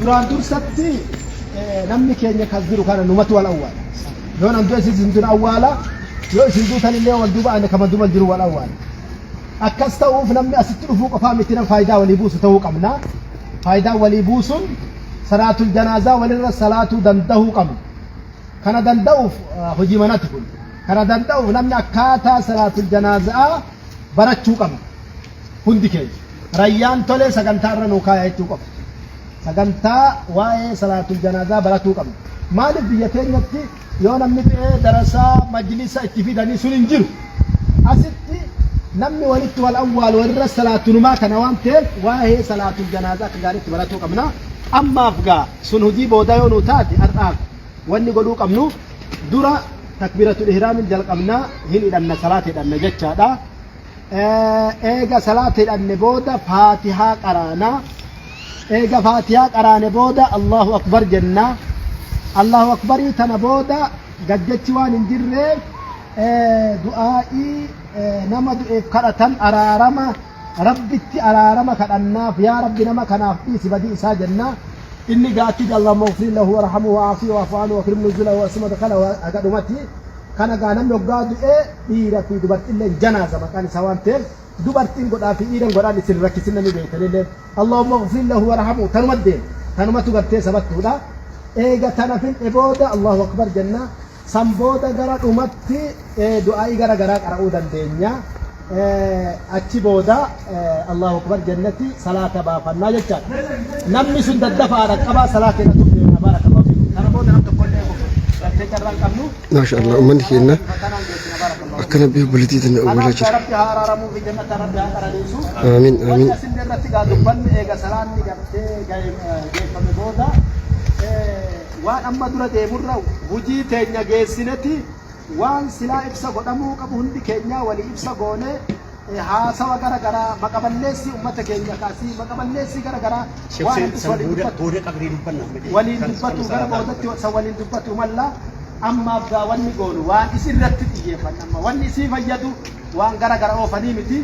Duraan dursatti namni keenya kan jiru kana numatu wal awwaala. Yoo nan du'e isin dura awwaala, yoo isin duutan illee wal duuba ani kama duba jiru wal awwaala. Akkas ta'uuf namni asitti dhufuu qofaa miti nama faayidaa walii buusu ta'uu qabna. Faayidaa walii buusuun salaatul janaazaa walirra salaatuu danda'uu qabna. Kana danda'uuf hojii manati kun. Kana danda'uuf namni akkaataa salaatul janaazaa barachuu qabna. Hundi keenya. Rayyaan tolee sagantaa irra nuu kaaya jechuu qofa. Sagantaa waa'ee salaatul janaazaa baratuu qabna. Maaliif biyya teenyatti yoo namni du'ee darasaa majlisa itti fidanii sun hin jiru. Asitti namni walitti wal awwaalu walirra salaatunumaa kana waan ta'eef waa'ee salaatul janaazaa akka gaariitti baratuu qabna. Ammaaf gaa sun hojii boodaa yoo nuu taate har'aaf wanni godhuu qabnu dura takbiiratul ihraamin jalqabnaa hin hidhanna salaata hidhanna jechaadha. Eega salaata hidhanne booda faatihaa qaraana. Eega faatihaa qaraane booda Allahu akbar jenna. Allahu akbarii tana booda gajjachi waan hin jirreef du'aa'ii nama du'eef kadhatan araarama rabbitti araarama kadhannaaf yaa rabbi nama kanaaf dhiisi badii isaa jenna. Inni gaatti Allahumma ghfir lahu warhamhu wa'afihi wa'fu anhu wakrim nuzulahu wa madkhalahu haga dhumatti. Kana gaa namni hoggaa du'e dhiira fi dubartilleen janaaza maqaan isaa waan ta'eef dubartiin godhaa fi dhiiran godhaan isin rakkisin namni beektanillee Allahumma ghfir lahu warhamhu tanuma deema tanumatu gartee sabattuudha eega tana finxe booda Allahu akbar jenna san booda gara dhumatti du'aa'ii gara garaa qara'uu dandeenya achi booda Allahu akbar jenneti salaata baafannaa jechaadha namni sun daddafaa dhaqqabaa salaata hidhatuuf deemna baarakallahu fiikum kana booda nam tokkollee gartee carraa hin qabnu Maasha Allah uummanni keenya akkana biyya obboleettii tana awwaalaa jira. Rabbi haa araaramuu fi jannata Rabbi haa qaraniisu. Amiin amiin. Wanni asin irratti gaa dubbannu eega salaanni gartee geeffame booda waan amma dura deemurra hujii teenya geessineti waan silaa ibsa godhamuu qabu hundi keenyaa walii ibsa goone haasawa gara garaa maqaballeessii ummata keenya kaasii maqaballeessii gara garaa waan hundis waliin dubbatu Booda qabrii dubbanna. Waliin dubbatu gara boodatti san waliin dubbatu malla ammaaf gaa wanni goonu waan isin irratti xiyyeeffanna amma wanni isii fayyadu waan gara gara oofanii miti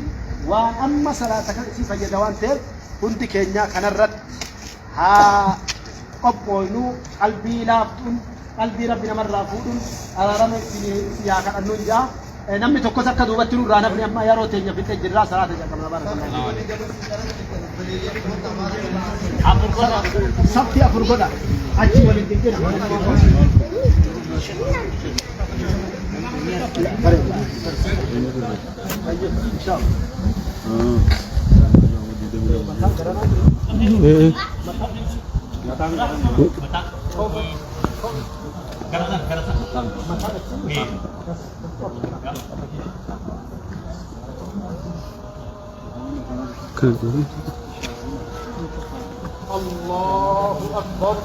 waan amma salaata kan isii fayyada waan ta'eef hundi keenyaa kanarratti haa qophooynu qalbii laaftuun qalbii rabbi namarraa fuudhuun araarama isin haa kadhannuun ja'a. Namni tokkos akka duubatti nurraa nafni amma yeroo teenya fixee jirraa salaata jalqabna barakallahu. Safti afur godha achi waliin dinqina. Allahu Akbar.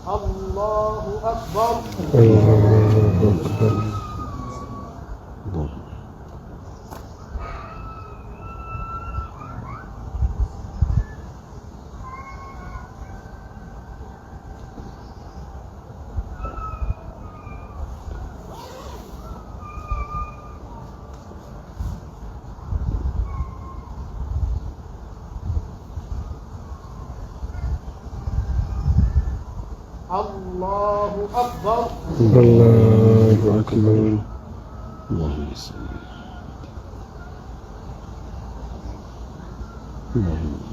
Allahu Akbar. Allahu Akbar. Allahu Akbar. Allahu Akbar. Allahumma salli. Allahumma.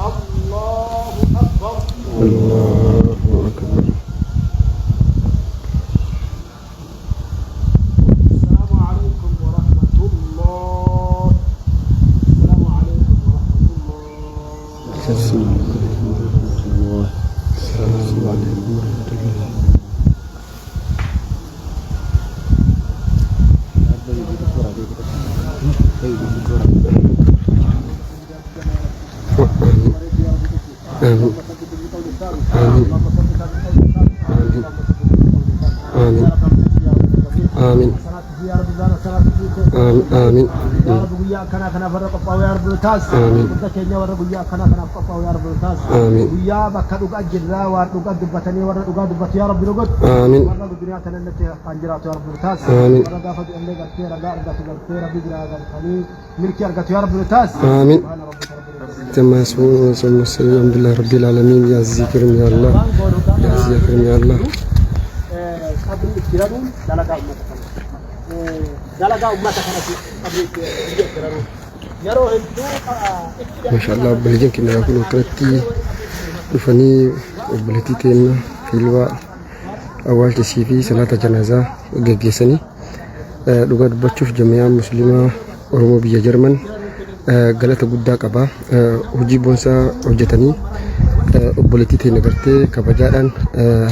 Allahu Akbar. Allahu Akbar. Assalamu alaikum wa rahmatullah. Assalamu alaikum wa rahmatullah. Assalamu alaikum wa rahmatullah. Assalamu alaikum wa rahmatullah. آمين. آمين. آمين. آمين. آمين. Yaa Rabbi, guyyaa akkanaa kanaaf warra qophaa'u yaa Rabbi nu taasisi. Amiin. Hunda keenya warra guyyaa akkanaa kanaaf qophaa'u yaa Rabbi nu taasisi. Amiin. Guyyaa bakka dhugaa jirraa waan dhugaa dubbatanii warra dhugaa dubbatu yaa Rabbi nu godhu. آمين. Warra duniyaa kana irratti kan jiraatu yaa Rabbi nu taasisi. Amiin. Warra gaafa du'allee gartee ragaa argatu, gartee Rabbi biraa gartanii milkii argatu yaa Rabbi nu taasisi. آمين. سبحان ربك رب العزة. كما يصفون والسلام، الحمد لله رب العالمين. يا عزيز كريم يا الله، يا عزيز كريم يا الله. Qabrii itti raruun dalagaa uummata kana. Dalagaa uummata kanatti qabrii itti raruun. Yeroo hedduu itti ما شاء الله, obboleeyyan keenya kun akkanatti dhufanii obboleettii teenya Hilwaa awwaalcha isii fi salaata janaazaa geggeessanii. Dhugaa dubbachuuf jamiyaan musliimaa Oromoo biyya Jarman galata guddaa qaba. Hojii boonsaa hojjetanii obboleettii teenya gartee kabajaadhaan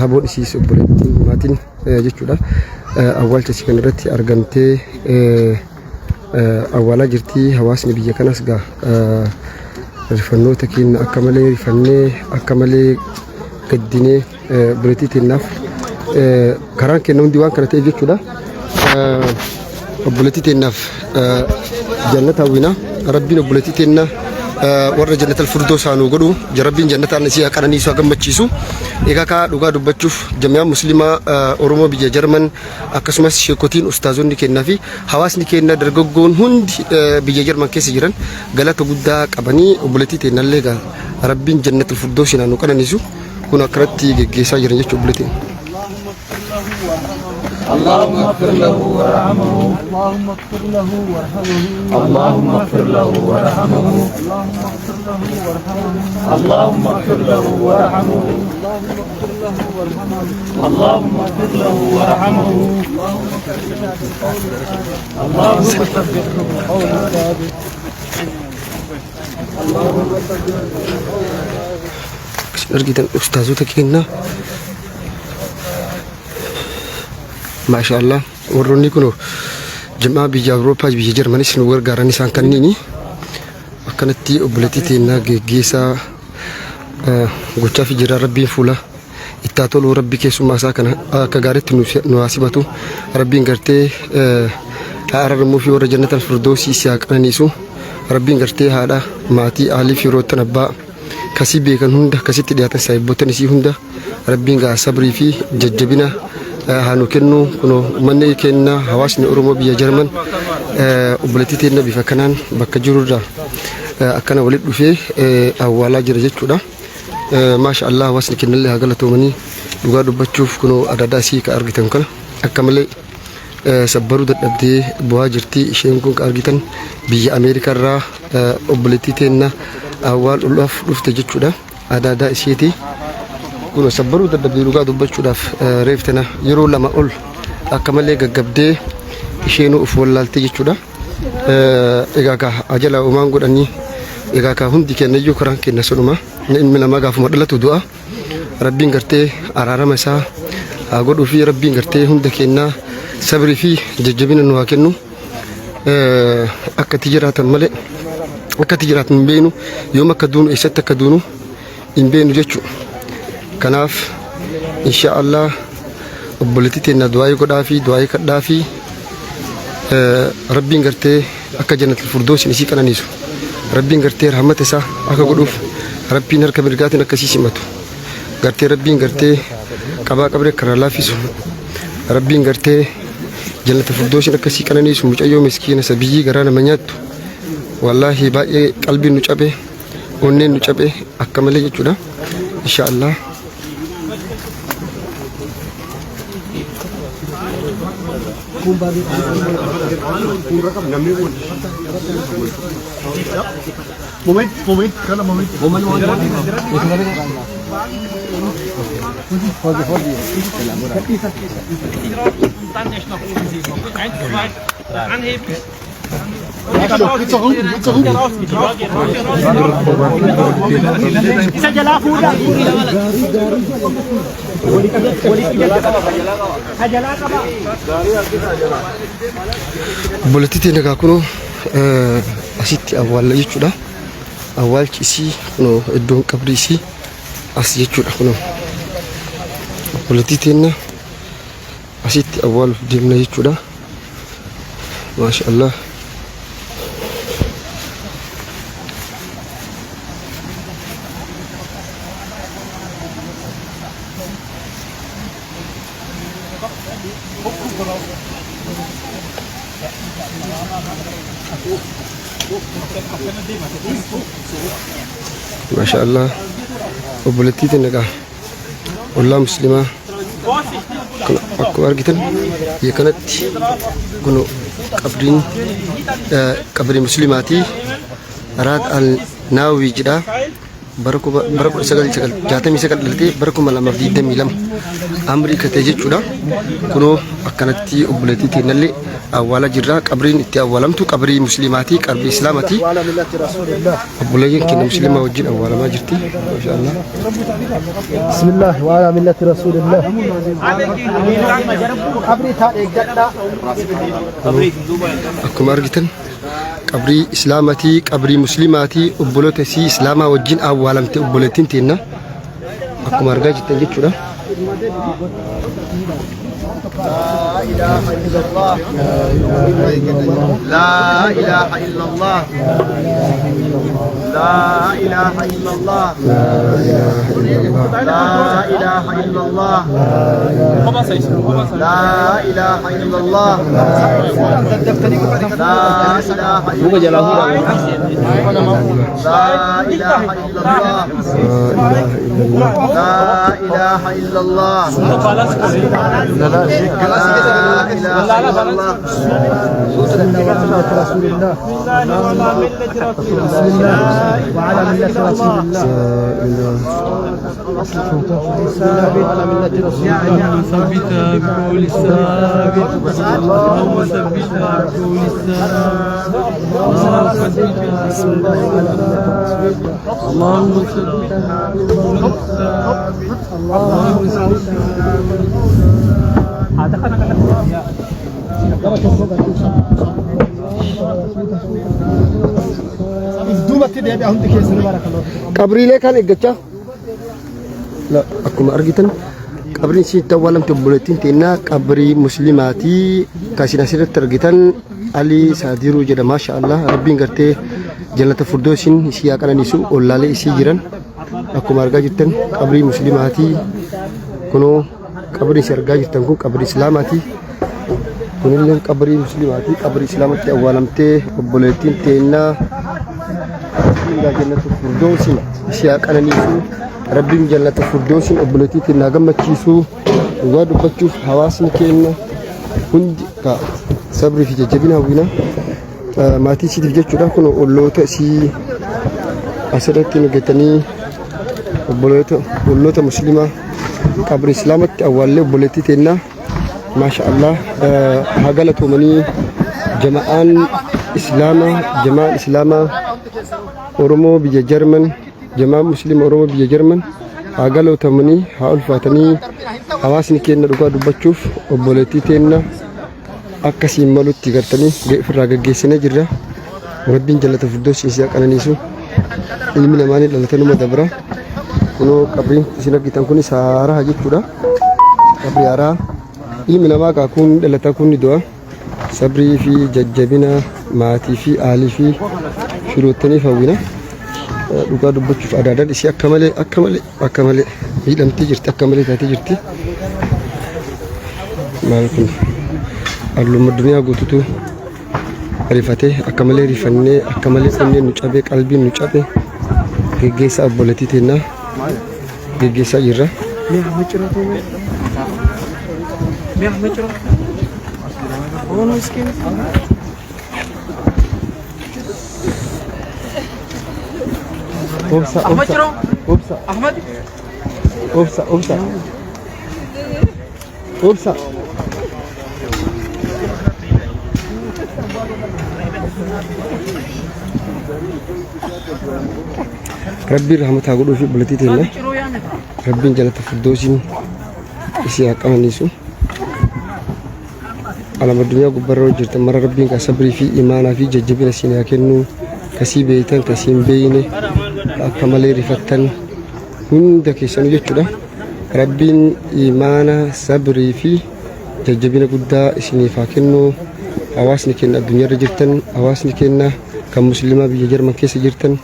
haboon isiis obboleettiin maatiin jechuudha awwaalcha isii kanarratti argamtee awwaalaa jirti. Hawaasni biyya kanas gaa rifannoota keenya akka malee rifannee, akka malee gaddinee obboleettii teenyaaf karaan keenya hundi waan kana ta'eef jechuudha. Obboleettii teenyaaf jannata hawwina. Rabbiin obboleettii teenya warra jannatal firdoos haa nuu godhu. Rabbiin jannataan isii haa qananiisu, haa gammachiisu. Egaa kaa dhugaa dubbachuuf jamiyaan musliimaa Oromoo biyya Jarman, akkasumas sheekotiin, ustaazonni kennaa fi hawaasni keenya dargaggoon hundi biyya Jarman keessa jiran galata guddaa qabanii. Obboleettii teenyallee egaa Rabbiin jannatal firdoos haa nuu qananiisu. Kun akkanatti geggeessaa jiran jechuudha obboleettiin. اللهم اغفر له وارحمه. اللهم اغفر له وارحمه. اللهم اغفر له وارحمه. اللهم اغفر له وارحمه. اللهم اغفر له وارحمه. اللهم ثبته بالقول الثابت. اللهم ثبته. Isin argitan ustaazota keenya, maasha Allah, warroonni kun jamaa biyya Awurooppaa, biyya Jarmanis nu gargaaran. Isaan kanniini akkanatti obboleettii teennaa geggeessaa gochaa fi jira. Rabbiin fuula ittaa tolu, Rabbi keessummaa isaa kana akka gaariitti nu haa simatu. Rabbiin gartee haa araaramuu fi warra jannatal firdoosii si haa qananiisu. Rabbiin gartee haadha, maatii, aalii fi firoottan, abbaa kasii beekan hunda, akkasitti dhiyaatan saahibboottan isii hunda Rabbiin gaa sabrii fi jajjabina haa nu kennu. Kunoo uummanni keenya, hawaasni Oromoo biyya Jarman, obboleettii teenya bifa kanaan bakka jirurraa akkana walitti dhufee awwaalaa jira jechuudha. Maasha Allah, hawaasni keenyallee haa galatoomanii. Dhugaa dubbachuuf kunoo adaadaa isii ka argitan kana akka malee sabbaruu dadhabdee bu'aa jirti. Isheen kun ka argitan biyya Ameerikaa irraa obboleettii teenya awwaaluudhaaf dhufte jechuudha. Adaadaa isheeti. Kun sabbaruu dadhabdee dhugaa dubbachuudhaaf reeftana yeroo 2 ol akka malee gaggabdee isheenuu of wallaaltee jechuudha. Egaa kaa ajala uumaan godhanii, egaa kaa hundi keenya iyyuu karaan keenya sunuma. Ilmi namaa gaafuma dhalatu du'a. Rabbiin gartee araarama isaa haa godhuu fi Rabbiin gartee hunda keenyaa sabrii fi jajjabina nu haa kennu. Akka itti jiraatan malee akka itti jiraatan hin beeknu, yoom akka duunu, eessatti akka duunu hin beeknu jechuudha. Kanaaf insha Allah obboleettii teenya du'aayii godhaa fi du'aayii kadhaa fi Rabbiin gartee akka jannatul firdoosiin isii qananiisu, Rabbiin gartee rahmata isaa akka godhuuf, Rabbiin harka mirgaatiin akka isii simatu, gartee Rabbiin gartee qabaa qabri akka irraa laaffisu, Rabbiin gartee jannata firdoosiin akka isii qananiisu. Mucayyoo miskiina sabiyyii garaa nama nyaattu, wallaahi baay'ee qalbiin nu cabe, onneen nu cabe akka malee jechuudha, insha Allah. Moment, Moment, kleiner Moment. Moment, Moment. Und dann echt nach oben heben. Okay? Eins, zwei, drei, anheben. Geht doch rüber. Raus, geht raus, geht raus, geht raus. Isa jalaa fuudhaa. Isa jalaa qaba. Obboleettii teenya egaa kunoo asitti awwaalla jechuudha. Awwaalchi isii kunoo iddoon qabri isii. As jechuudha kunoo. Obboleettii teenna asitti awwaaluuf deemna jechuudha. Maasha Allah. Maasha Allah. Obboleettii teenna gaa ollaa muslimaa kun akkuma argitan biyya kanatti kun qabriin qabrii muslimaati. Raad al Naawii jedha. Bara 1969 dhalatee bara 2022 amrii kate jechuudha. Kunoo akkanatti obboleettii teennallee awwaala jirra. Qabriin itti awwaalamtu qabrii musliimaati, qabrii islaamaati. Obboleeyyan keenya musliimaa wajjin awwaalamaa jirti. Maashaallah. Bismillah wa ala millati rasulillah. Qabrii taa eeggadhaa. Akkuma argitan Qabrii islaamatii qabrii muslimaatii obboloota isii islaamaa wajjin awwaalamte obboleettiin teenna akkuma argaa jirtan jechuudha. لا إله إلا الله لا إله إلا الله لا إله إلا الله لا إله إلا الله لا إله إلا الله لا إله إلا الله لا إله إلا الله لا إله إلا الله رسول الله بسم الله وعلى ملة رسول الله وعلى ملة رسول الله ثبتها بقول الثابت اللهم ثبتها بقول الثابت اللهم ثبتها اللهم ثبتها بقول الثابت اللهم ثبتها If duubatti deebi'a hundi keessanuu barakallahu. Qabriilee kaan eeggachaa. La, akkuma argitan qabriin isiin itti awwaalamte obboleettiin teennaa qabrii muslimaatii kan isin asirratti argitan Alii Saadiruu jedha maasha Allah rabbiin gartee jannata furdoosiin isii haa qananiisu ollaalee isii jiran akkuma argaa jirtan qabrii muslimaatii kunoo qabriin isin argaa jirtan kun qabrii islaamaatii kunillee qabrii muslimaatii qabrii islaamatti awwaalamtee obboleettiin teennaa rabbiin gaa jannata furdoosiin isii haa qananiisu rabbiin jannata furdoosiin obboleettii teenna haa gammachiisu dhugaa dubbachuuf hawaasni keenya hundi ka sabrii fi jajjabina hawwina maatii isiitiif jechuudha kun olloota isii asirratti nugatanii obboloota olloota muslimaa qabri islaamatti awwaallee obboleettii teennaa maasha allah haa galatoomanii jama'aan islaamaa jama'aan islaamaa oromoo biyya jarman jama'aan muslima oromoo biyya jarman haa galatoomanii haa ulfaatanii hawaasni keenya dhugaa dubbachuuf obboleettii teenna akka siin malutti gartanii ofirraa gaggeessinee jirra. Rabbiin jannata firdoos isin haa qananiisu. Ilmi namaa ni dhalata numa dabra. Kunoo qabriin isin argitan kunis haaraa jechuudha. Qabrii haaraa. Ilmi namaa kaa kun dhalata kun ni du'a. Sabrii fi jajjabina maatii fi aalii fi firoottaniif hawwina. Dhugaa dubbachuuf adaadaan isii akka malee akka malee akka malee miidhamtee jirti akka malee taatee jirti. Maal kun alluma duniyaa guututu rifatee akka malee rifannee akka malee onneen nu cabee qalbiin nu cabe geggeessaa obboleettii teennaa geggeessaa jirra. Obsa, obsa, obsa, obsa, obsa, obsa. Rabbiin rahmata haa godhuufi obboleettii teenya. Rabbiin jalata firdoosiin isii haa qananiisu. Alama addunyaa gubbarra hojjetan mara rabbiin kan sabrii fi imaanaa fi jajjabina siin haa kennu kasii beeytan kasii hin beeyne ka akka malee rifattan Hunda keessanuu jechuudha. Rabbiin imaana, sabrii fi jajjabina guddaa isiniif haa kennu. Hawaasni keenya addunyaarra jirtan, hawaasni keenya kan musliimaa biyya Jarman keessa jirtan,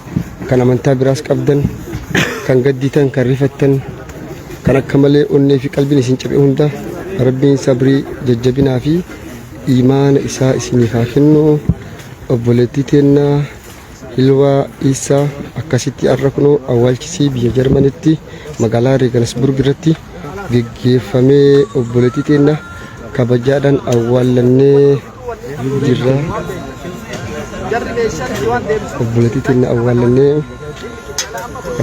kan amantaa biraas qabdan, kan gadditan, kan rifattan, kan akka malee onnee fi qalbiin isin cabe hunda Rabbiin sabrii, jajjabinaa fi imaana isaa isiniif haa kennu. Obboleettii teenna Hilwaa Iisaa akkasitti har'a kunoo awwaalchisii biyya Jarmanitti magaalaa Reegansburg irratti geggeeffamee obboleettii teenna kabajaadhaan awwaallannee jirra. Obboleettii teenna awwaallannee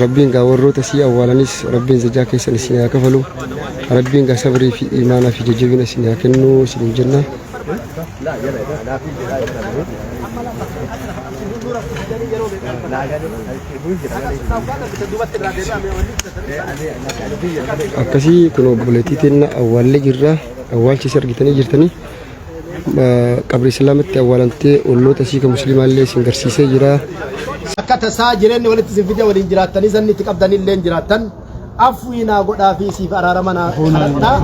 Rabbiin gaa warroota sii awwaalanis Rabbiin zajaa keessan isin haa kafalu. Rabbiin gaa sabrii fi imaanaa fi jajjabina isin haa kennu isin jenna. Akkasii kun obboleettii teenna awwaallee jirra. Awwaalchi isii argitanii jirtanii. Qabri islaamatti awwaalamtee olloota isii kan musliimaallee isin garsiisee jira. Akka tasaa jireenyi walitti isin fide waliin jiraattanii sanni itti qabdanii illee jiraattan Afwii naa godhaa fi siif araarama naa kadhadhaa.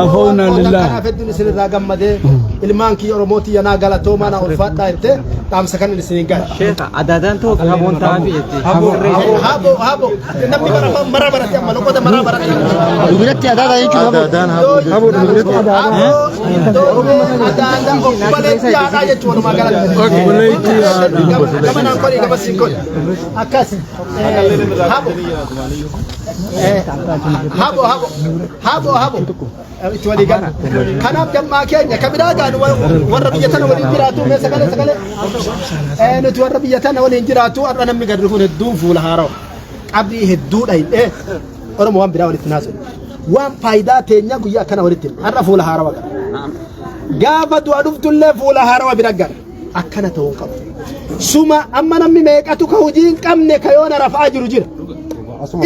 Afoona Ammoo lillah. kanaaf hedduun isinirraa gammadee ilmaan kiyya Oromoo tiyya naa galatoomaa naa ulfaadhaa jettee dhaamsa kan isiniin gahe. Sheekha adaadaan ta'uu fi haboon ta'aafi jetti. Habo habo namni mara mara barate amma loqoda mara barate. Dubiratti adaadaa jechuun haboo. Haboo dubiratti Habo adaada obboleettii haadhaa jechuun walumaa galatti. Obboleettii haadhaa. Gama naan godhi gama siin godhi. Akkas. Habo. Habo habo. Habo habo. Itti walii gala. Kanaaf jammaa keenya ka biraa gaanu warra biyya tana waliin jiraatu mee sagalee sagalee. Nuti warra biyya tana waliin jiraatu har'a namni gadi kun hedduun fuula haarawa. Qabrii hedduudha hidhee Oromoo waan biraa walitti naasuu. Waan faayidaa teenya guyyaa akkana walitti himna. Har'a fuula haarawa qaba. Gaafa du'a dhuftullee fuula haarawa bira gara. Akkana ta'uu hin qabu. Suma amma namni meeqatu ka hojii hin qabne ka yoona rafaa jiru jira.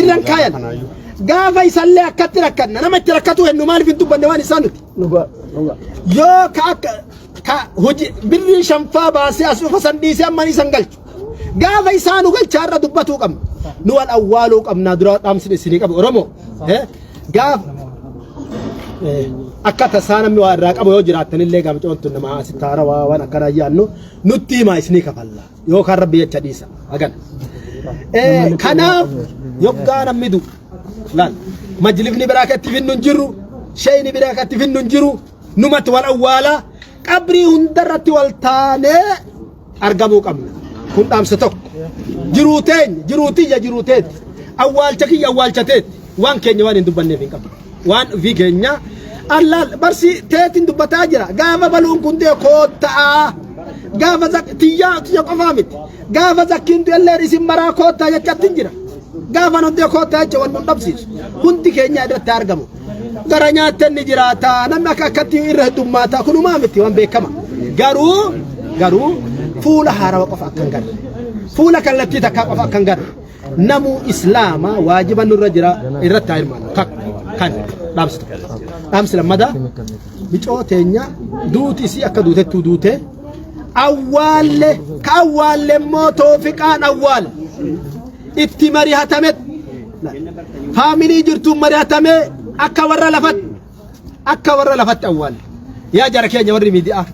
Irran kaayan. Gaafa isallee akkatti rakkanna nama itti rakkatu hennu maaliif hin dubbanne waan isaan nuti. Yoo ka akka ka hojii birrii shanfaa baasee as dhufa san dhiisee amma isan galchu. Gaafa isaanu galchaa irra dubbatuu qabna. Nu wal awwaaluu qabnaa dura dhaamsin isinii qabu Oromoo. Gaafa Akka tasaa namni waa irraa qabu yoo jiraattanillee gaamcoon tun nama asitti haarawaa waan akkanaa yaannu nutti himaa isinii kafalla yookaan rabbi jecha dhiisa hagana. Kanaaf yoggaa namni du'u laal majlifni biraa kan itti finnu hin jiru sheeyni biraa kan itti finnu hin jiru numatti wal awwaalaa qabrii hundarratti wal taanee argamuu qabna. Kun dhaamsa tokko. Jiruu teenya, jiruu tiyya, jiruu teetti. Awwaalcha kiyya, awwaalcha teetti. Waan keenya waan hin dubbanneef hin qabnu. Waan ofii keenya allaal barsi teetiin dubbataa jira. Gaafa baluun kun du'e koottaa. Gaafa tiyyaa tiyya qofaa miti. Gaafa zakkiin du'ellee isin maraa koottaa jechatti hin jira. Gaafa nu du'e koottaa jecha waan nu dhabsiisu. Hundi keenya irratti argamu. Gara nyaatten ni jiraata. Namni akka akkatti irra heddummaata. Kunumaa miti waan beekama. Garuu garuu fuula haarawa qofa akka hin garre. Fuula kallattii takkaa qofa akka hin garre. Namuu islaama waajiba nurra jira irratti haa hirmaannu. Takka kan dhaamsi tokko. Dhaamsi lammadaa micoo teenya duuti isii akka duutettuu duute awwaalle ka awwaalle immoo toofiqaan awwaalle itti marihatamet faamilii jirtuun mari'atamee akka warra lafatti akka warra lafatti awwaalle yaa jara keenya warri miidiyaa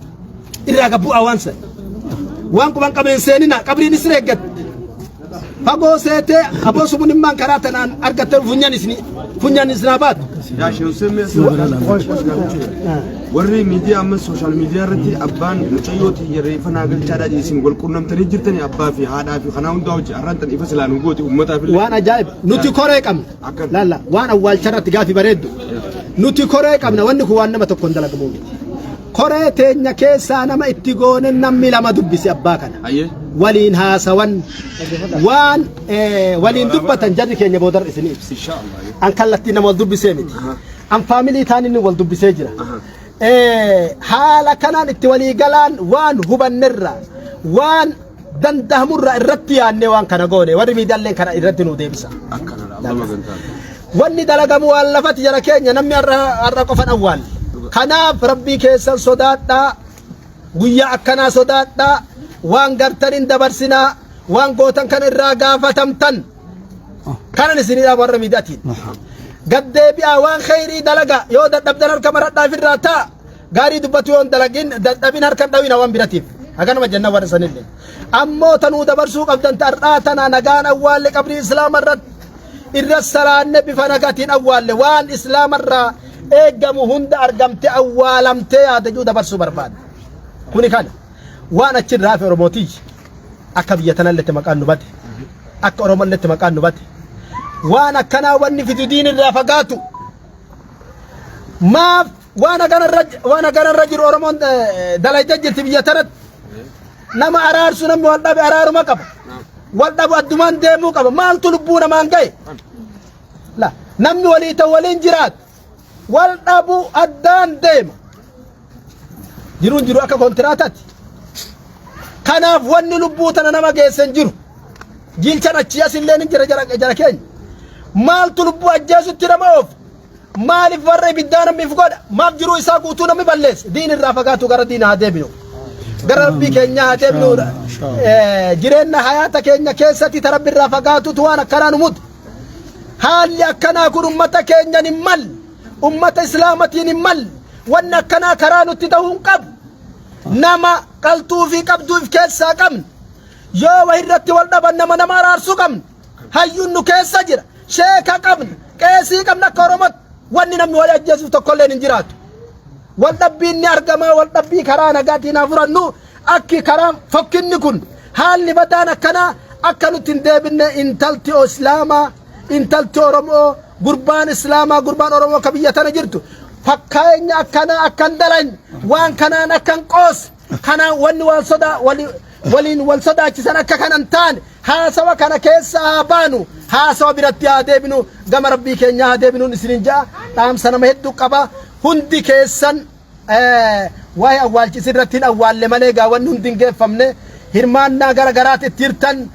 irraa gabbu'aa waan san waan quban qabeen seenina qabriin isin eeggatti fagoo seetee aboo sumunimmaan karaa tanaan argatte funyaan isin funyaan isin baatu. Yaa Sheikh Hussein mee Warri miidiyaa amma sooshaal miidiyaa irratti abbaan mucayyoo tiyya reeffa naa galchaadhaa isin wal qunnamtanii jirtanii abbaa fi haadhaa fi kanaa hundaa hojii har'aan tan ifa silaa nu gooti uummataaf illee. Waan ajaa'iba nuti koree qabna. Akkan. Laalla waan awwaalcha irratti gaafi bareeddu. Nuti koree qabna wanni kun waan nama tokkoon dalagamu miti. Koree teenya keessaa nama itti goone namni lama dubbise abbaa kana. Ayyee. Waliin haasawan waan waliin dubbatan jarri keenya boodarra isin ibsi. An kallattii nama wal dubbisee miti. An faamilii taan inni wal dubbisee jira. Haala kanaan itti walii galaan waan hubannerra waan danda'amurra irratti yaadnee waan kana goone warri miidiyaaleen kana irratti nu deebisa. Wanni dalagamu waan lafatti jara keenya namni har'a qofan awwaalle. Kanaaf rabbii keessan sodaadhaa guyyaa akkanaa sodaadhaa waan gartan hin dabarsinaa waan gootan kana irraa gaafatamtan. Kanan isinii dhaama warra miidiyaatiin. Gad deebi'aa, waan kheyrii dalaga. Yoo dadhabdan harka maradhaa, ofirraa ta'a. Gaarii dubbatu yoo hin dalagin dadhabin, harka hin dhawina waan biratiif. Haganuma jenna warra sanillee. Ammoo tanuu dabarsuu qabdan ta'arraa tana nagaan awwaalle, qabrii islaama irratti irra salaanne, bifa nagaatiin awwaalle, waan islaamarraa eeggamu hunda argamte awwaalamtee yaadajuu dabarsuu barbaada. Kuni kana waan achirraa hafe. Oromootii akka biyya tanalletti maqaan nu bade, akka Oromolletti maqaan nu bade, waan akkanaa wanni fidu diin irraa fagaatu. Maaf waan haganarra jiru Oromoon dalayda jirti biyya tanatti? Nama araarsu, namni wal dhabe araaruma qaba, wal dhabu addumaan deemuu qaba. Maaltu lubbuu namaan ga'e? La namni walii ta'u waliin jiraatu, wal dhabu addaan deema. Jiruun jiru akka kontiraataati. Kanaaf wanni lubbuu tana nama geesse hin jiru. Jiilchan achii as illee ni jira jara keenya. Maaltu lubbuu ajjeesutti nama oofu? Maaliif warra ibiddaa namni if godha? Maaf jiruu isaa guutuu namni balleessa? Diin irraa fagaatu, gara diina haa deebinu. Gara Rabbii keenyaa haa deebinu. Jireenya hayaata keenya keessatti ta Rabbi irraa fagaatutu waan akkanaa nu mudu. Haalli akkanaa kun ummata keenyan hin malle. Ummata Islaamatiin hin malle. Wanni akkanaa karaa nutti ta'uu hin qabu. Nama qaltuu fi qabduu if keessaa qabna. Yoo wahirratti wal dhaban nama nama araarsuu qabna. Hayyuun nu keessa jira. Sheeka qabna. Qeesii qabna akka Oromootti. Wanni namni wal ajjeesuuf tokkolleen hin jiraatu. Wal dhabbiin ni argama. Wal dhabbii karaa nagaatiin haa furannu. Akki karaa fokkinni kun, haalli badaan akkanaa akka nutti hin deebinne, intalti Islaamaa, intalti Oromoo, gurbaan Islaamaa, gurbaan Oromoo ka biyya tana jirtu fakkeenya akkanaa akkan dalan, waan kanaan akkan qoos kanaan wanni waan sodaa waliin wal sodaachisan akka kanan taane, haasawa kana keessa haa baanu, haasawa biratti haa deebinu, gama Rabbii keenyaa haa deebinuun isinin ja'a. Dhaamsa nama hedduu qaba. Hundi keessan waa'ee awwaalchisi irratti hin awwaalle malee gaa wanni hundi hin geeffamne. Hirmaannaa gara garaatti itti hirtan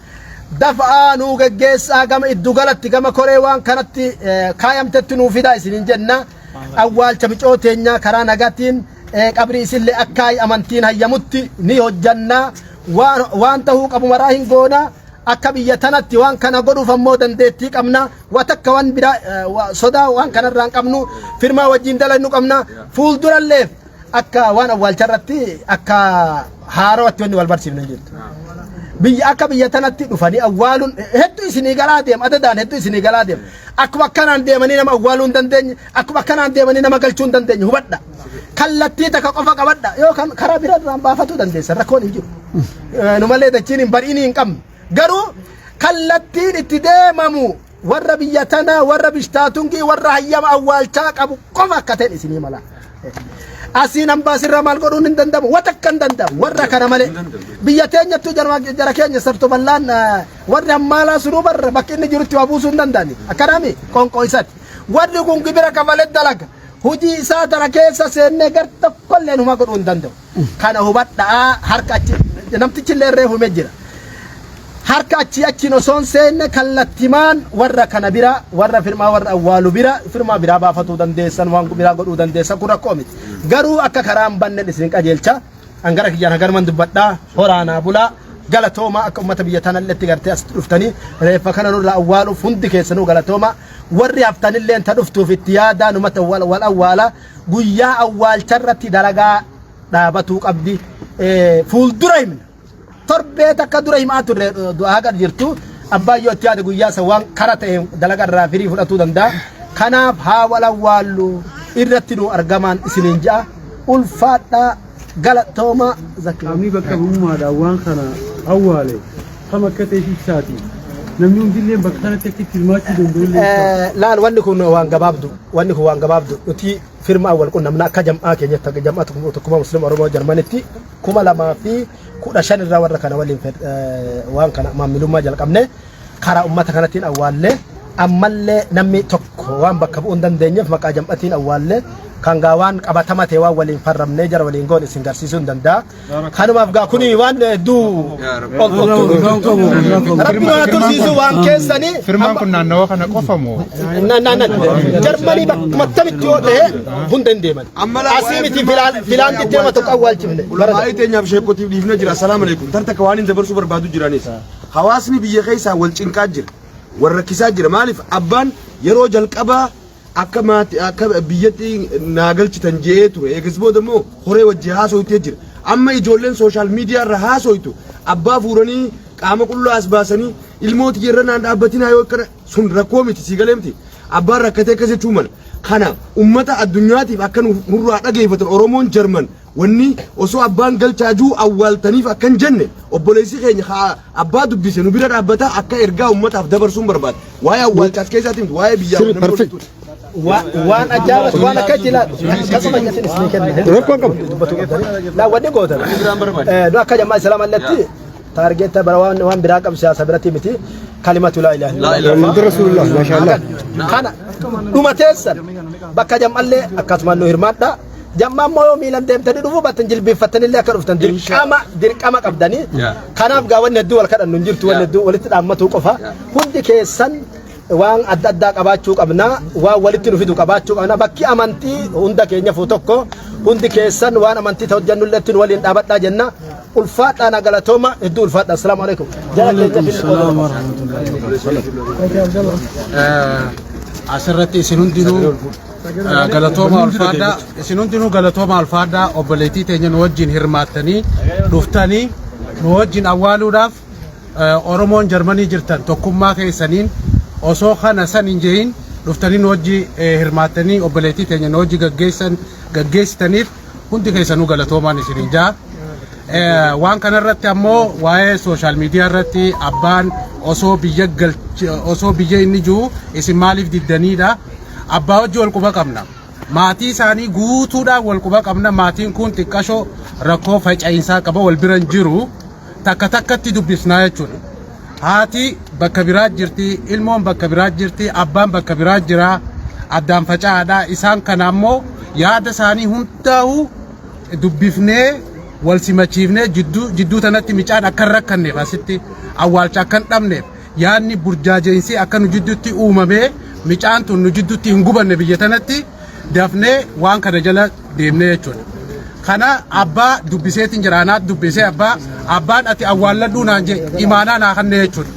dafa'aa nuu geggeessaa, gama iddugalatti, gama koree waan kanatti kaayamtetti nuu fidaa isinin jenna. Awwaalcha micoo teenyaa karaa nagaatiin, qabrii isillee akka amantiin hayyamutti ni hojjanna. Waan ta'uu qabu maraa hin goona. Akka biyya tanatti waan kana godhuuf ammoo dandeettii qabna. Wa takka waan biraa sodaa waan kanarraa hin qabnu. Firmaa wajjin dalannu qabna. Fuulduralleef akka waan awwaalcha irratti akka haarawatti wanni wal barsiifnu hin jirtu. Biyya akka biyya tanatti dhufanii awwaaluun hedduu isinii galaa deema, adadaan hedduu isinii galaa deema. Akkuma akkanaan deemanii nama awwaaluu hin dandeenye, akkuma akkanaan deemanii nama galchuu hin dandeenye hubadha. Kallattii takka qofa qabadha, yookaan karaa bira irraan baafatuu dandeessa, rakkoon hin jiru. Nu malee dachiin hin bari'inii hin qabnu. Garuu kallattiin itti deemamu warra biyya tanaa, warra bishtaatungi, warra hayyama awwaalchaa qabu qofa akka ta'e isinii mala. Asiin ambaasirraa maal godhuun hin danda'amu, wata akka hin danda'amu warra kana malee. Biyya teenyattuu jara keenya sarto bal'aan warri hammaalaa sunuu barra bakki inni jirutti waa buusuu hin danda'ani. Akkanaami qoonqoo isaati. Warri kun gibira kafalee dalaga. Hojii isaa tana keessa seennee gar tokkolleen huma godhuu hin danda'u. Kana hubadhaa, harka achi namtichi illee reefumee jira. Harka achii achiin osoo hin seenne kallattimaan warra kana bira, warra firmaa, warra awwaalu bira firmaa biraa baafatuu dandeessan, waan biraa godhuu dandeessan, kun rakkoo miti. Garuu akka karaa hin bannen isin qajeelcha. Angara kiyyaan haganuman dubbadhaa, horaanaa bulaa, galatooma. Akka ummata biyya tanalletti gartee asitti dhuftanii reeffa kana nurraa awwaaluuf hundi keessanuu galatooma. Warri haftanilleen ta dhuftuuf itti yaadaa, numata wal awwaala. Guyyaa awwaalcharratti dalagaa dhaabatuu qabdi. Fuuldura himna. Torbee takka dura himaa turre du'aa haqa jirtu. Abbaan yoo itti yaade guyyaa san waan kara ta'e dalagaa irraa firii fudhatuu danda'a. Kanaaf haa wal awwaallu, irratti nu argamaan isiniin ja'a. Ulfaadhaa, galatooma zakki. Qaamni bakka bu'ummaadhaan waan kana awwaale kam akka ta'e ibsaati. Namni hundillee bakka kanatti akka itti hirmaachuu danda'u illee ibsaa. Laal, wanni kun waan gabaabdu, wanni kun waan gabaabdu. Nuti firma wal qunnamna akka jam'aa keenyatti, akka jam'aa Tokkummaa Musliima Oromoo Jarmanitti 2015 irraa warra kana waliin waan kana maamilummaa jalqabne. Karaa ummata kanattiin awwaallee, ammallee namni tokko waan bakka bu'uu hin dandeenyeef maqaa jam'atiin awwaallee, kan gaa waan qabatama ta'e waan waliin farramnee jara waliin goone isin garsiisuu hin danda'a. Kanumaaf gaa kuni waan hedduu ol ol Rabbi waa tursiisu waan keessanii. Firmaan kun naannawa kana qofa moo? Na na na, Jarmanii bakkuma tamitti yoo ta'e hunda hin deeman. Asii miti, filaanditti nama tokko awwaalchifne. Ulamaa'ii teenyaaf sheekotiif dhiifne jira. Assalaamu alaikum. Tartakka waan hin dabarsuu barbaadu jiranis. Hawaasni biyya keessaa wal cinqaa jira. Wal rakkisaa jira. Maaliif abbaan yeroo jalqabaa akka maati akka biyyatti naa galchitan je'ee ture. Eegas booda immoo horee wajji haasoytee jira. Amma ijoolleen social media irra haasoytu abbaa fuuranii qaama qullaa as baasanii ilmoo tiyya irra naan dhaabbatinaa yoo akkana sun rakkoo miti sii galee miti. Abbaan rakkatee akkas jechuu mala. Kana ummata addunyaatiif akka nurraa dhageeffatan Oromoon Jarman Wanni osoo abbaan galchaa jiru awwaaltaniif akka hin jenne obboleessi keenya haa abbaa dubbise nu bira dhaabbataa akka ergaa ummataaf dabarsuun barbaada. Waa'ee awwaalchaas keessaatti miti waa'ee biyyaa Sirri namni perfect. walitti Waan ajaa'iba waan akka itti ilaalu akkasuma isin isin kenna. Rakkoon qabu. Dubbatu qabdanii. Laa wanni gootan. Nu akka jammaa islaamaa illatti taargeetta bara waan waan biraa qabu siyaasa biratti miti kalimatu laa ilaaha illallah. Muhammad Rasulullah maashaallah. Kana dhuma teessan bakka jam'allee akkasuma nu hirmaadha. Jamma ammoo yoo miilan deemtanii dhufuu baattan jilbeeffattanillee akka dhuftan dirqama dirqama qabdanii. Kanaaf gaa wanni hedduu wal kadhannu hin jirtu wanni hedduu walitti dhaammatuu qofa. Hundi keessan waan adda addaa qabaachuu qabna waan walitti nu fidu qabaachuu qabna bakki amantii hunda keenyafuu tokko hundi keessan waan amantii ta'u hojjannullee ittiin waliin dhaabadhaa jenna. Ulfaadhaa na galatooma hedduu ulfaadha. Assalaamu alaikum. Jara keenya finni qooda. Asirratti isin hundinuu Galatooma ulfaadhaa isin hundinuu galatooma ulfaadhaa obboleettii teenya nu wajjin hirmaattanii dhuftanii nu wajjin awwaaluudhaaf Oromoon Jarmanii jirtan tokkummaa keessaniin osoo kana san hin jehin dhuftanii nu wajji hirmaattanii obboleettii teenya nu wajji gaggeessan gaggeessitaniif hundi keessanuu galatoomaan isiniin jaa. Waan kanarratti ammoo waa'ee sooshaal miidiyaa irratti abbaan osoo biyya osoo biyya inni jiru isin maaliif diddaniidha. Abbaa wajji wal quba qabna. Maatii isaanii guutuudhaan wal quba qabna. Maatiin kun xiqqashoo rakkoo faca'insaa qaba wal bira hin jiru. Takka takkatti dubbisnaa jechuudha. Haati bakka biraa jirti, ilmoon bakka biraa jirti, abbaan bakka biraa jira. Addaan faca'aadha. Isaan kana ammoo yaada isaanii hundaa'u dubbifnee wal simachiifnee jidduu jidduu tanatti micaan akka hin rakkanneef asitti awwaalcha akka hin dhabneef Yaadni burjaaja'insi akka nu jidduutti uumamee micaan tun nu jidduutti hin gubanne biyya tanatti dafnee waan kana jala deemnee jechuudha. Kana abbaa dubbiseetiin jira anaat dubbisee abbaa abbaan ati awwaalladhuu naan jee imaanaa naa kanne jechuudha.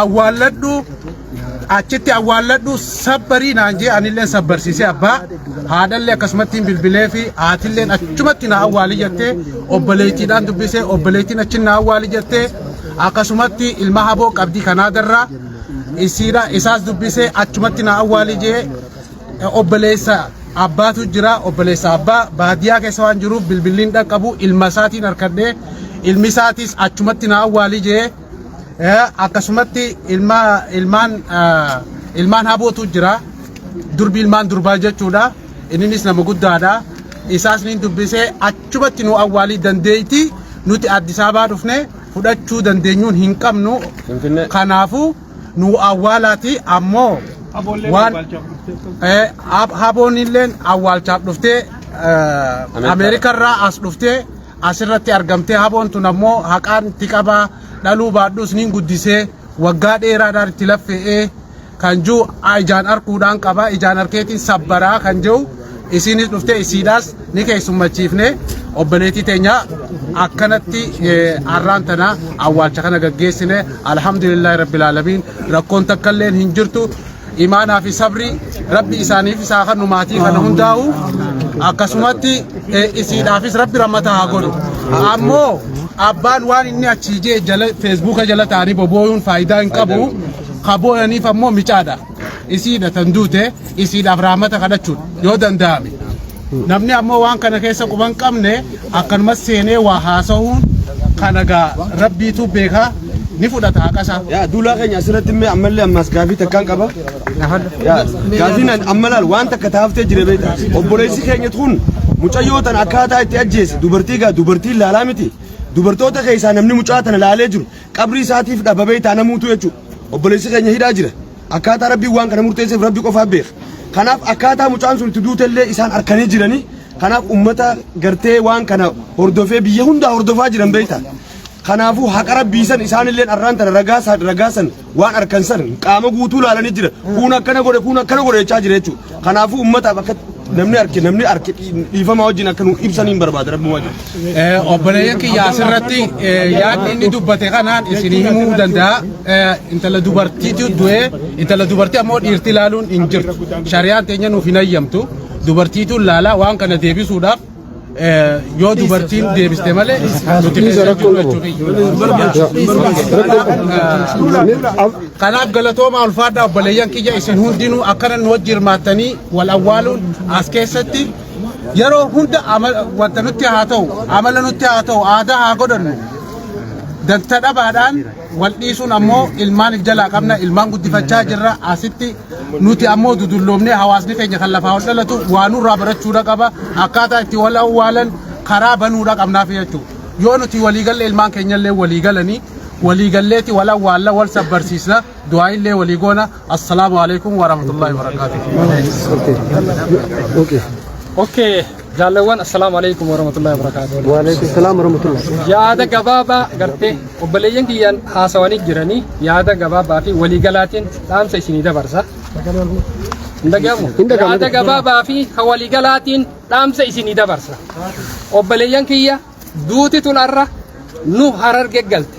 Awwaalladhuu achitti awwaalladhuu sabbarii naan jee anillee sabbarsiisee abbaa haadhallee akkasumatti hin bilbilee fi haatilleen achumatti na awwaali jettee obboleettiidhaan dubbisee obboleettiin achi na awwaali jettee Akkasumatti ilma haboo qabdi Kanaadarraa isiidha isaas dubbisee achumatti na awwaali jee obboleessa abbaatu jira obboleessa abbaa baadiyyaa keessa waan jiruuf bilbilliin dhaqqabu ilma isaatiin harkadhee ilmi isaatis achumatti na awwaali jee akkasumatti ilma ilmaan ilmaan habootu jira durbi ilmaan durbaa jechuudha inninis nama guddaadha isaas niin dubbisee achumatti nu awwaalii dandeeyti nuti Addis Ababaa dhufne fudhachuu dandeenyuun hin qabnu kanaafuu nu awwaalaati ammoo waan haboon illeen awwaalchaaf dhuftee Ameerikarraa as dhuftee asirratti argamtee haboon tun ammoo haqaan itti qabaa dhaluu baadhus niin guddisee waggaa dheeraadhaan itti laffe'ee kan jiru ijaan arkuudhaan qaba ijaan arkeetiin sabbaraa kan jiru isiinis dhuftee isiidhaas ni keessummachiifne obboleettii teenya akkanatti har'aan tana awwaalcha kana gaggeessine alhamdulillahi rabbil aalamiin rakkoon takkalleen hin jirtu imaanaa fi sabri rabbi isaaniif isaa kennu maatii kana hundaa'u akkasumatti isiidhaafis rabbi rammata haa godhu ammoo abbaan waan inni achii jee jala feesbuuka jala ta'anii bobooyuun faayidaa hin qabu Ka booyaniif ammoo micaadha. Isiidha tan duute isiidhaaf rahmata kadhachuudha yoo danda'ame. Namni ammoo waan kana keessa quban qabne akkanumas seenee waa haasa'uun kana gaa rabbiitu beeka ni fudhata haqa isaa. Yaa duulaa keenya asirratti immoo ammallee ammaas gaafii takkaan qaba. Yaa gaafiin an amma laal waan takka taaftee jira beekta. Obboleessi keenya kun mucayyoo tan akkaataa itti ajjeese dubartii gaa dubartii laalaa miti. Dubartoota keessaa namni mucaa tana laalee jiru Qabrii isaatiif dhaba beektaa namuutu jechuudha. Obboleessi keenya hidhaa jira. Akkaataa Rabbiin waan kana murteesseef Rabbi qofaa beeka. Kanaaf akkaataa mucaan sun itti duutellee isaan arkanii jiranii. Kanaaf ummata gartee waan kana hordofee biyya hundaa hordofaa jiran beektaa. Kanaafuu haqa Rabbii san isaanilleen arraan tana ragaa san ragaa san waan arkan san qaama guutuu laalanii jira. Kuun akkana godhe kuun akkana godhe jechaa jira jechuudha. Kanaafuu ummataaf akka Namni arke namni arke dhiifama wajjin akka nu ibsaniin barbaada rabbi wajjin. Obboleeyyan kiyya asirratti yaadni inni dubbate kanaan isinii himuu danda'a. Intala dubartiitu du'ee intala dubartii ammoo dhiirti ilaaluun hin jirtu. Shari'aan teenya nuuf hin hayyamtu. Dubartiitu ilaalaa waan kana deebisuudhaaf yoo dubartiin deebiste malee nuti Dhiisa keessa rakkoo jirru qabu. jechuudha. Kanaaf galatooma ulfaadhaa obboleeyyan kiyya isin hundinuu akkana nu wajji hirmaattanii wal awwaaluun as keessatti yeroo hunda wanta nutti haa ta'u amala nutti haa ta'u aadaa haa godhannu danta dhabaadhaan wal dhiisuun ammoo ilmaan if jalaa qabna ilmaan guddifachaa jirra asitti nuti ammoo dudulloomnee hawaasni keenya kan lafaa ol dhalatu waa nurraa barachuudha qaba akkaataa itti wal awwaalan karaa banuudha qabnaaf jechuudha yoo nuti waliigalle ilmaan keenyallee waliigalanii waliigalleeti wal awwaalla wal sabbarsiisna du'aa illee walii goona assalaamu alaikum warahmatullahi wabarakaatuh. Okay. Okay, jaalawwan assalaamu alaikum warahmatullahi wabarakatuh. Waalaikum salaam warahmatullahi. Yaada gabaabaa gartee obboleeyyan kiyyaan haasawanii jiranii yaada gabaabaa fi waliigalaatiin dhaamsa isinii dabarsa. Hin dhagahamu? Hin dhagahamu. Yaada gabaabaa fi ka waliigalaatiin dhaamsa isinii dabarsa. Obboleeyyan kiyya duuti tun har'a nu hararge galte.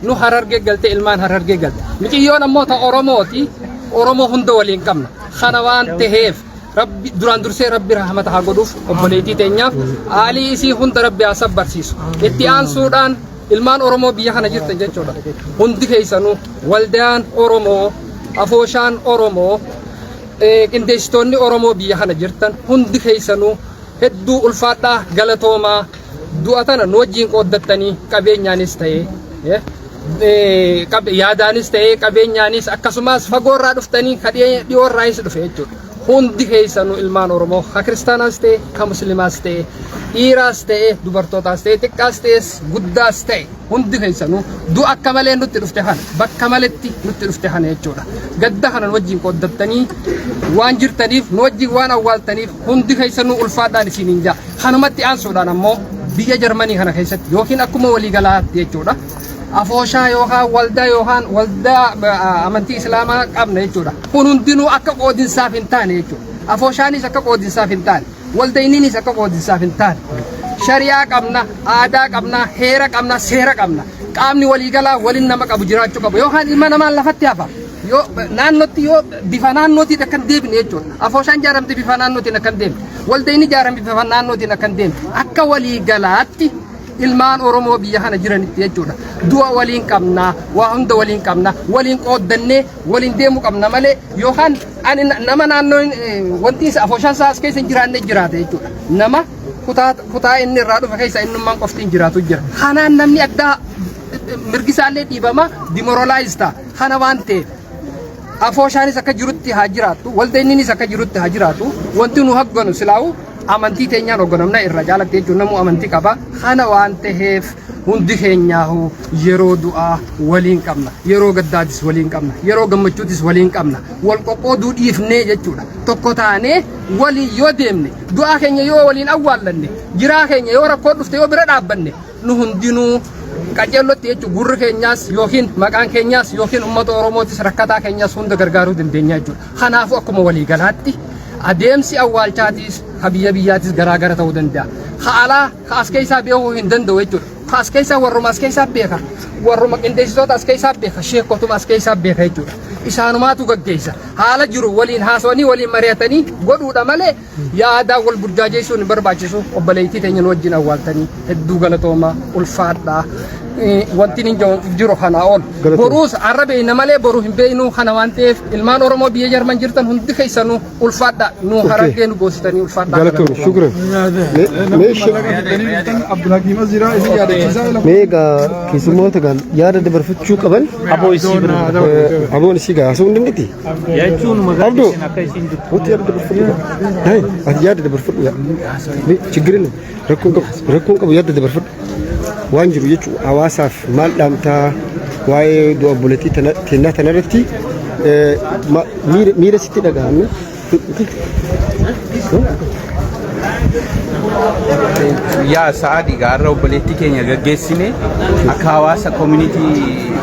Nu hararge galte ilmaan hararge galte. Miciyyoon ammoo ta Oromooti. Oromoo hunda waliin qabna. Kana waan taheef Rabbi duraan dursee Rabbi rahmata haa godhuuf obboleettii teenyaaf aalii isii hunda Rabbi haa sabbarsiisu. Itti aansuudhaan ilmaan Oromoo biyya kana jirtan jechuudha. Hundi keessanuu waldaan Oromoo, afooshaan Oromoo, qindeessitoonni Oromoo biyya kana jirtan hundi keessanuu hedduu ulfaadhaa galatoomaa du'a tana nu wajjin qooddattanii qabeenyaanis ta'ee yaadaanis ta'ee qabeenyaanis akkasumas fagoorraa dhuftanii ka dhiyoorraayis dhufe jechuudha. Hundi keessanuu ilmaan Oromoo ka kiristaanaas ta'e ka musliimaas ta'e dhiiraas ta'e dubartootaas ta'e xiqqaas ta'e guddaas ta'e hundi keessanuu du'a akka malee nutti dhufte kana bakka maletti nutti dhufte kana jechuudha. Gadda kana nu wajjin qooddattanii waan jirtaniif nu wajjin waan awwaaltaniif hundi keessanuu ulfaadhaan isiniin jaa. Kanumatti aansuudhaan ammoo biyya Jarmanii kana keessatti yookiin akkuma waliigalaatti jechuudha. Afooshaa yookaan waldaa yookaan waldaa amantii Islaamaa qabna jechuudha. Kun hundinuu akka qoodinsaaf hin taane jechuudha. Afooshaanis akka qoodinsaaf hin taane. Waldayniinis akka qoodinsaaf hin taane. Shari'aa qabna, aadaa qabna, heera qabna, seera qabna. Qaamni waliigalaa waliin nama qabu jiraachuu qabu. Yookaan ilma namaan lafatti hafa. Yoo naannootti yoo bifa naannootiin akka hin deebine jechuudha. Afooshaan ijaaramte bifa naannootiin akka hin deemne. Waldayni ijaarame bifa naannootiin akka hin deemne. Akka waliigalaatti ilmaan Oromoo biyya kana jiranitti jechuudha. Du'a waliin qabna, waa hunda waliin qabna, waliin qooddannee waliin deemuu qabna malee yookaan ani nama naannoo wanti isa afooshaan isaa as keessa hin jiraanne jiraata jechuudha. Nama kutaa kutaa inni irraa dhufe keessa innummaan qofti hin jiraatu jira. Kanaan namni addaa mirgi isaallee dhiibama demoralize ta'a. Kana waan ta'eef afooshaanis akka jirutti haa jiraattu, waldeenninis akka jirutti haa jiraatu, wanti nu hogganu silaa'u amantii teenyaan hogganamna irra jaalatti jechuun namuu amantii qaba. Kana waan ta'eef hundi keenyaahu yeroo du'aa waliin qabna, yeroo gaddaatis waliin qabna, yeroo gammachuutis waliin qabna. Wal qoqqooduu dhiifnee jechuudha. Tokko taanee waliin yoo deemne, du'aa keenya yoo waliin awwaallanne, jiraa keenya yoo rakkoo dhufte yoo bira dhaabbanne, nu hundinuu qajeellotti jechuun gurri keenyaas yookiin maqaan keenyaas yookiin uummata Oromootis rakkataa keenyaas hunda gargaaruu dandeenya jechuudha. Kanaafuu akkuma waliigalaatti adeemsi awwaalchaatis ka biyya biyyaatis garaagara ta'uu danda'a. Ka alaa ka as keessaa beekuu hin danda'u jechuudha. Ka as keessaa warruma as keessaa beeka. Warruma qindeessitoota as keessaa beeka. Sheekotuma as keessaa beeka jechuudha. Isaanumaatu gaggeessa. Haala jiru waliin haasawanii waliin mari'atanii godhuudha malee Yaadaan wal burjaajeessuun hin barbaachisu. Obboleettii teenya nu wajjin awwaaltanii hedduu galatoomaa ulfaadhaa. Wanti hin jiru kanaa ol. Boruus har'a beekna malee boru hin beeknu kana waan ta'eef ilmaan Oromoo biyya Jarman jirtan hundi keessanuu ulfaadhaa. Nu harargee nu goositanii ulfaadhaa. Galatoom shukran. Mee egaa keessummoota egaa yaada dabarfachuu qaban Aboo isii bira. Aboon isii gaa haasa'uu hin dandeetti? Jechuun maqaa Abduu. isin akka isin jirtu. Wanti yaada dabarfadhu gaa. Hai, ati yaada dabarfadhu yaa. Mee chiggirin rakkoon qabu rakkoon qabu yaada dabarfadhu. Waan jiru jechuun hawaasaaf maal dhaamtaa waa'ee du'a obboleettii teennaa tanarratti miira miira sitti dhaga'ame. Yaa Sa'aad, egaa har'a obboleettii keenya gaggeessine. Akka hawaasa community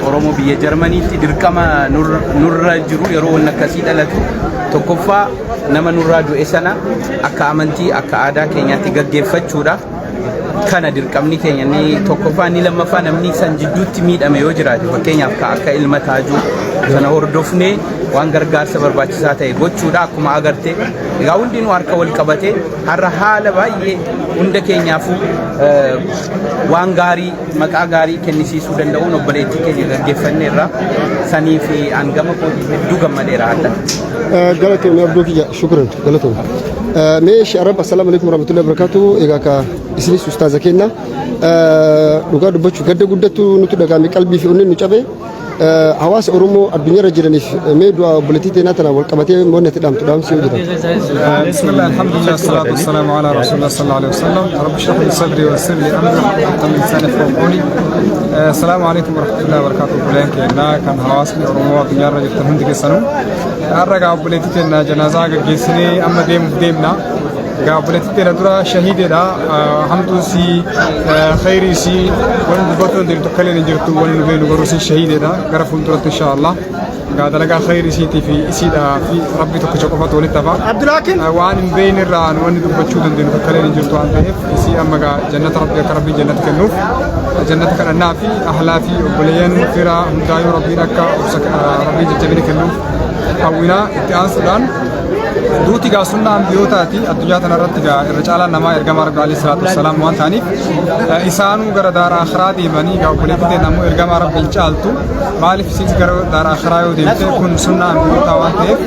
Oromoo biyya Jarmaniitti dirqama nurra jiru, yeroo wanni akkasii dhalatu, tokkoffaa nama nurraa du'e sana akka amantii, akka aadaa keenyaatti gaggeeffachuudha. Kana dirqamni keenya inni tokkoffaa. Inni lammaffaa, namni san jidduutti miidhame yoo jiraate, fakkeenyaaf ka akka ilma taajuu sana hordofnee waan gargaarsa barbaachisaa ta'e gochuudha. Akkuma agarte egaa hundinuu harka wal qabate har'a haala baay'ee hunda keenyaafuu waan gaarii, maqaa gaarii kennisiisuu danda'uun obboleettii keenya gaggeeffanneerra. Sanii fi hangama kootii hedduu gammadeera hadha. Galatoomii abduu kiyya, shukran, galatoomii. Mee Arab, assalaamu alaikum warahmatullahi wabarakatuh. Egaa ka isinis ustaaza kenna. Dhugaa dubbachuu gadda guddattu nutti dhagaame, qalbii fi onneen nu cabe. Hawaasa Oromoo addunyaarra jiraniif mee du'a obboleettii teenaa tana wal qabatee wanni itti dhaamtu dhaamsi yoo jira. بسم الله، الحمد لله، الصلاة والسلام على رسول الله صلى الله عليه وسلم. رب اشرح لي صدري ويسر لي أمري واحلل من لساني يفقهوا قولي. السلام عليكم ورحمة الله وبركاته. Obboleen keenya kan hawaasni Oromoo addunyaarra jirtan hundi keessanuu, har'a gaa obboleettii keenya janaazaa gaggeessinee amma deemuuf deemna. Gaa obboleettii keenya dura shahiideedha. Hamtuun sii khayrii sii wanni dubbatu hin tokko illee hin jirtu, wanni nu beenu garuu siin shahiideedha. Gara fuulduratti insha Allah gaa dalagaa khayrii isiitii fi isiidhaa fi rabbi tokkicha qofatu walitti hafa. Waan hin beekne irraa wanni dubbachuu dandeenyu tokko illee hin jirtu waan ta'eef, isii amma gaa jannata rabbi, akka rabbiin jannata kennuuf jannata kadhannaa fi ahlaa fi obboleeyyan fira hundaayyuu rabbiin akka obsa, rabbiin jajjabina kennuuf hawwinaa. Itti aansuudhaan, duuti gaa sunnaa ambiyootaati. Addunyaa tanarratti gaa irra caalaan namaa ergamaa rabbi alayhi salaatu wassalaam waan ta'aniif, isaanuu gara daara akhiraa deemanii, gaa obboleettii ta'e ammoo ergamaa rabbi hin caaltu. Maaliif isiis gara daara akhiraa yoo deemte? Kun sunnaa ambiyootaa waan ta'eef,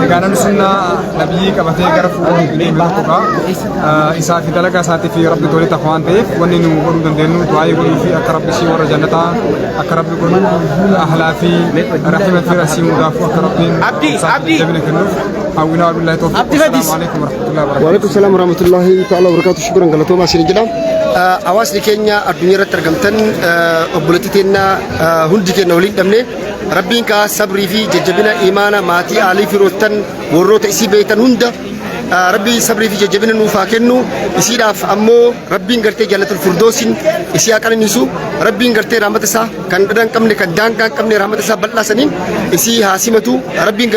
egaa namni sunnaa nabiyyii qabatee gara fuula deeme tokko gaa isaa fi dalagaa isaatii fi rabbi tolee tafa waan ta'eef, wanni nu godhuu dandeenyu du'aayii godhuu fi akka rabbi ishii warra jannataa akka rabbi godhu, ahlaa fi rahima fi rasii hundaafuu akka rabbiin jabina kennuuf hawwinaa. Wabillahi tawfiq. Assalaamu alaikum warahmatullahi wabarakatuh. Waalaikum salaam warahmatullahi ta'ala wabarakatuh. Shukran, galatoomaa isin jedha. Hawaasni keenya addunyaa irratti argamtan, obboleettii teenya hundi keenya waliin dhabne. Rabbiin kaa sabrii fi jajjabina imaana maatii aalii firoottan warroota isii beektan hunda rabbi sabrii fi jajjabina nuuf haa kennu. Isiidhaaf ammoo rabbiin gartee jannatul firdoosin isii haa qananiisu. Rabbiin gartee rahmata isaa kan dhadha hin qabne, kan daangaa hin qabne, rahmata isaa bal'aa saniin isii haa simatu rabbiin.